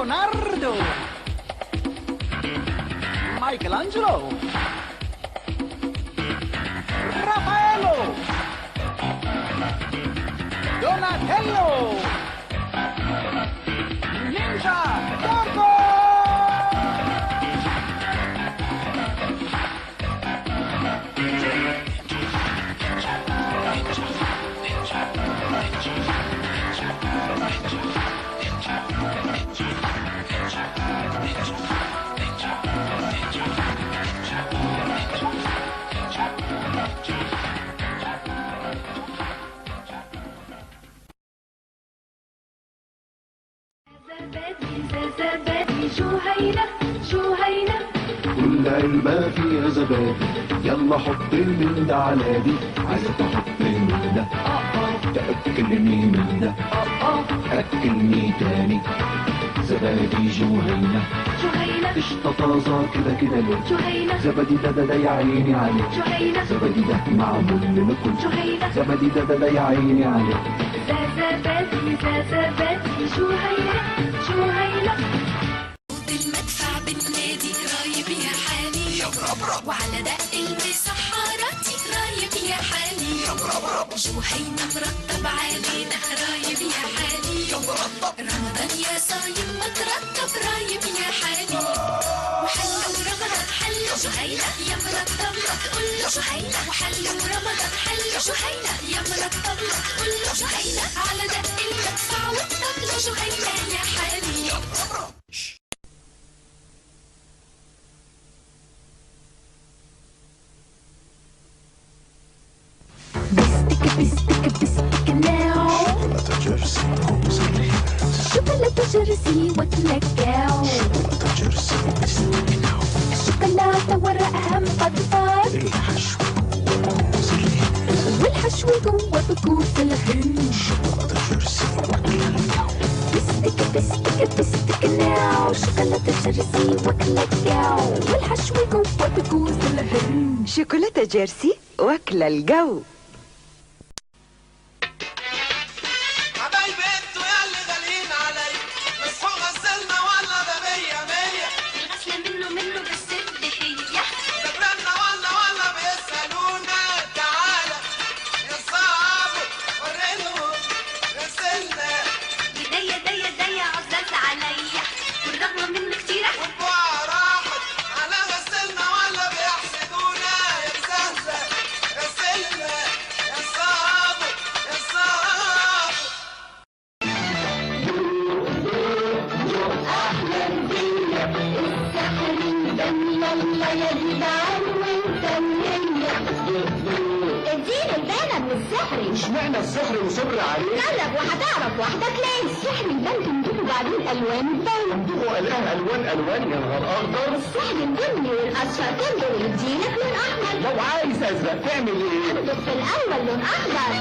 ليوناردو، مايكل أنجلو، رافايلو، دوناتيلو، نينجا تورتو. زبادي جهينة جهينة، كل علبة فيها زبادي، يلا حطي من ده على دي، عايزة تحطي من ده، تأكلني من ده، أكلني تاني. زبادي جهينة جهينة، قشطة طازة كده كده ليه، جهينة، زبادي ده ده ده يا عيني عليه، جهينة، زبادي ده معمول لناكل، جهينة، زبادي ده ده ده يا عيني عليه. زبادي زبادي جهينة جهينة. المدفع بالنادي رايب يا حالي، يا بربرب، وعلى دق المسحراتي رايب يا حالي، يا بربرب، جهينة مرتب علينا رايب يا حالي، يا مرتب، رمضان يا صايم مترتب رايب يا حالي، وحلو رمضان حلو جهينة يا مرتب لا تقول جهينة، وحلو رمضان حلو جهينة يا مرتب لا تقول جهينة، على دق المدفع والطبلة جهينة يا حالي، يا بربرب. بستك بستك بستك ناو، شوكولاتة جيرسي كوز الهند، شوكولاتة جيرسي وكلاكاو، شوكولاتة جيرسي بستك ناو، الشوكولاتة ورقها مقطر، الحشو جوه بكوز الهند، والحشو جوه بكوز الهند، شوكولاتة جيرسي وكلاكاو. بستك بستك بستك ناو، شوكولاتة جيرسي وكلاكاو، والحشو جوه بكوز الهند. شوكولاتة جيرسي واكلة الجو. اشمعنى السحر وصبر عليه؟ جرب وهتعرف وحدك ليه. السحر يبان تندوبه بعدين الوان تبان، تندوبه الان الوان الوان، يا نهار اخضر. السحر البني والاصفر كله ويديلك لون احمر. لو عايز ازرق تعمل ايه؟ اندب في الاول لون اخضر.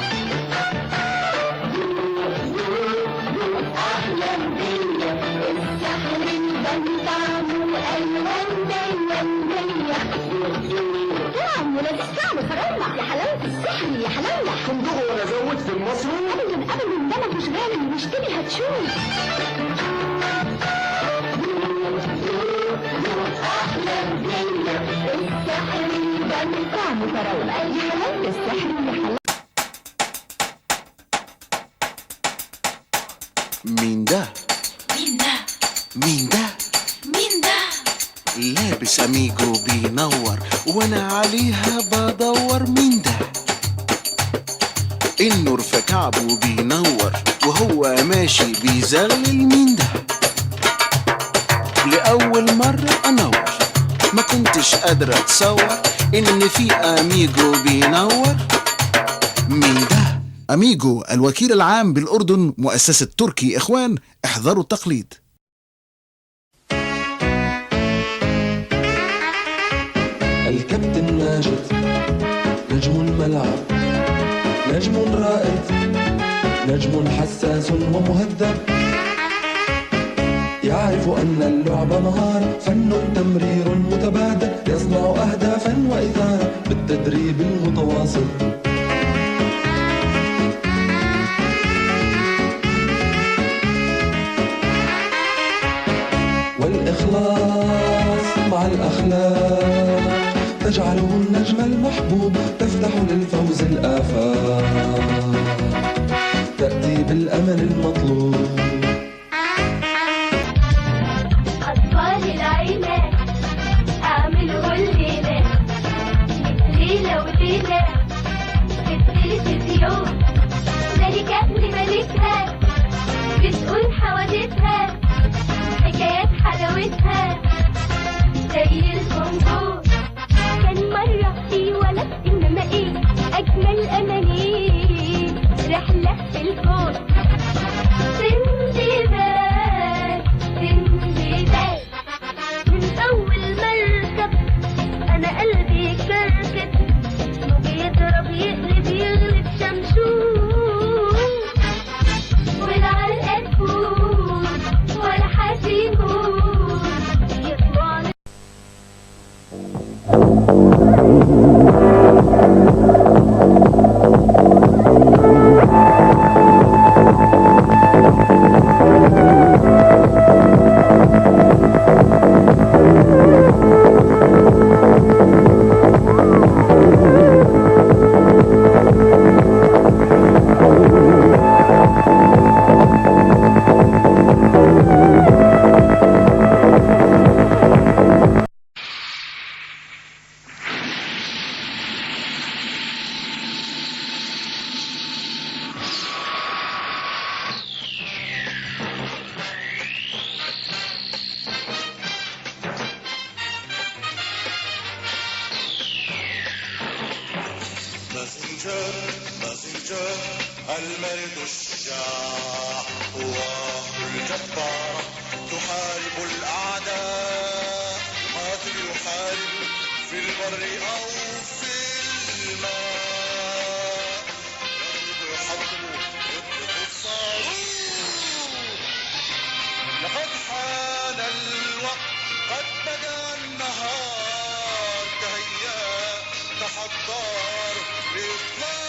اهلا بيا السحر يبان طعمه الوان مية مية، طعم ولذيذ طعم فراولة، يا حلاوة السحر يا حلاوة. فندقه وانا ازود في المصروف؟ ابدا ابدا، ده مش غالي، واشتري هتشوف. اهلا بيا السحر يبان طعم فراولة، يا حلاوة السحر يا حلاوة. مين ده؟ مين ده؟ مين ده؟ مين ده؟ لابس اميجو بينور وانا عليها بدور. مين ده؟ النور في كعبه بينور وهو ماشي بيزغلل. مين ده؟ لأول مرة أنور، ما كنتش قادرة أتصور إن في أميجو بينور. مين ده؟ أميجو الوكيل العام بالأردن، مؤسسة تركي إخوان، احذروا التقليد. الكابتن ماجد نجم الملعب، نجم رائد، نجم حساس ومهذب، يعرف أن اللعب مهارة، فن تمرير متبادل، يصنع أهدافا وإثارة بالتدريب المتواصل. الإخلاص مع الأخلاق تجعله النجم المحبوب، تفتح للفوز الآفاق، تأتي بالأمل المطلوب. أطفال العيلة أعملوا الليلة ليلة وليلة في التلفزيون، ملكة لملكها بتقول حوادثها حكايات حلاوتها زي البونبون. كان مرة في ولد إنما إيه أجمل أماني رحلة في الكون. سندباد سندباد من أول مركب أنا قلبي كركب، بيضرب يقلب يغلب شمشون، والعلقة تفوت ولا حد يموت يطلع. مازنجر مازنجر المرد الشجاع، قواه الجبارة تحارب الأعداء، قاتل يحارب في البر أو في الماء، يضرب يحطم يطلق الصاروخ. لقد حان الوقت، قد بدا النهار، تهيأ تحضر لإطلاق